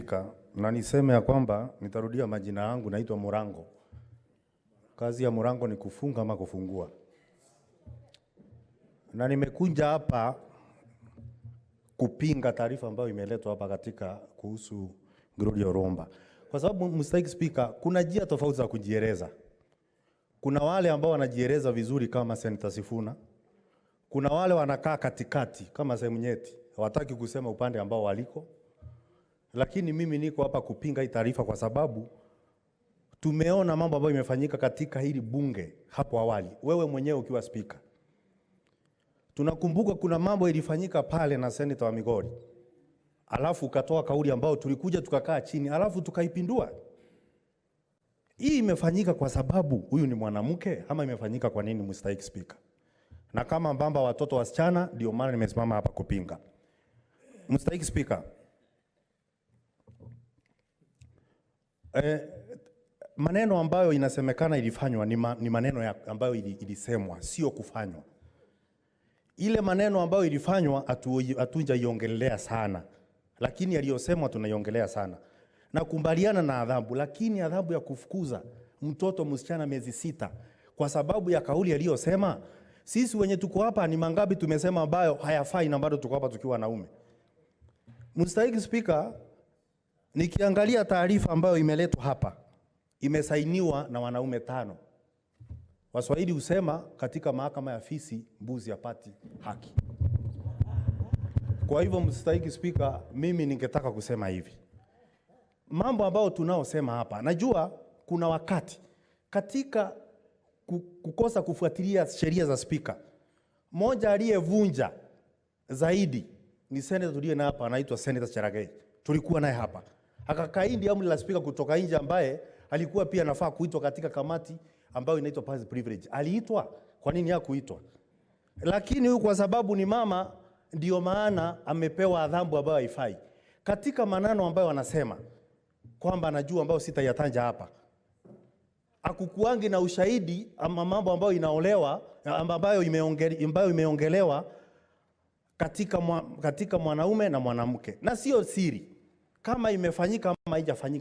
Speaker, na niseme ya kwamba nitarudia majina yangu, naitwa Murango. Kazi ya Murango ni kufunga ama kufungua, na nimekuja hapa kupinga taarifa ambayo imeletwa hapa katika kuhusu Gloria Oromba, kwa sababu, mstahiki Speaker, kuna njia tofauti za kujieleza. Kuna wale ambao wanajieleza vizuri kama Senator Sifuna, kuna wale wanakaa katikati kama sehemu nyeti, hawataki kusema upande ambao waliko, lakini mimi niko hapa kupinga hii taarifa kwa sababu tumeona mambo ambayo imefanyika katika hili bunge hapo awali, wewe mwenyewe ukiwa spika. Tunakumbuka kuna mambo ilifanyika pale na seneta wa Migori, alafu ukatoa kauli ambayo tulikuja tukakaa chini, alafu tukaipindua. Hii imefanyika kwa sababu huyu ni mwanamke ama imefanyika kwa nini, mstahiki Spika? Na kama mbamba watoto wasichana, ndio maana nimesimama hapa kupinga. Mstahiki Spika, maneno ambayo inasemekana ilifanywa ni maneno ambayo ilisemwa, sio kufanywa. Ile maneno ambayo ilifanywa hatujaiongelea sana, lakini yaliyosemwa tunaiongelea sana. Nakubaliana na adhabu, lakini adhabu ya kufukuza mtoto msichana miezi 6 kwa sababu ya kauli aliyosema, sisi wenye tuko hapa ni mangapi tumesema ambayo hayafai na bado tuko hapa tukiwa wanaume? Mstahiki Spika, nikiangalia taarifa ambayo imeletwa hapa, imesainiwa na wanaume 5. Waswahili husema katika mahakama ya fisi mbuzi hapati haki. Kwa hivyo Mstahiki Spika, mimi ningetaka kusema hivi. Mambo ambayo tunaosema hapa, najua kuna wakati katika kukosa kufuatilia sheria za spika, mmoja aliyevunja zaidi ni senator tuliye na hapa, anaitwa Senator Cherargei. Tulikuwa naye hapa. Akakaidi amri la spika kutoka nje, ambaye alikuwa pia anafaa kuitwa katika kamati ambayo inaitwa Powers Privilege. Aliitwa? Kwa nini hakuitwa? Lakini huyu kwa sababu ni mama ndio maana amepewa adhabu ambayo haifai. Katika maneno ambayo wanasema kwamba anajua ambayo sitayataja hapa, hakukuangi na ushahidi ama mambo ambayo inaolewa, ambayo ambayo imeongelewa katika mwanaume na mwanamke, na sio siri kama imefanyika ama haijafanyika.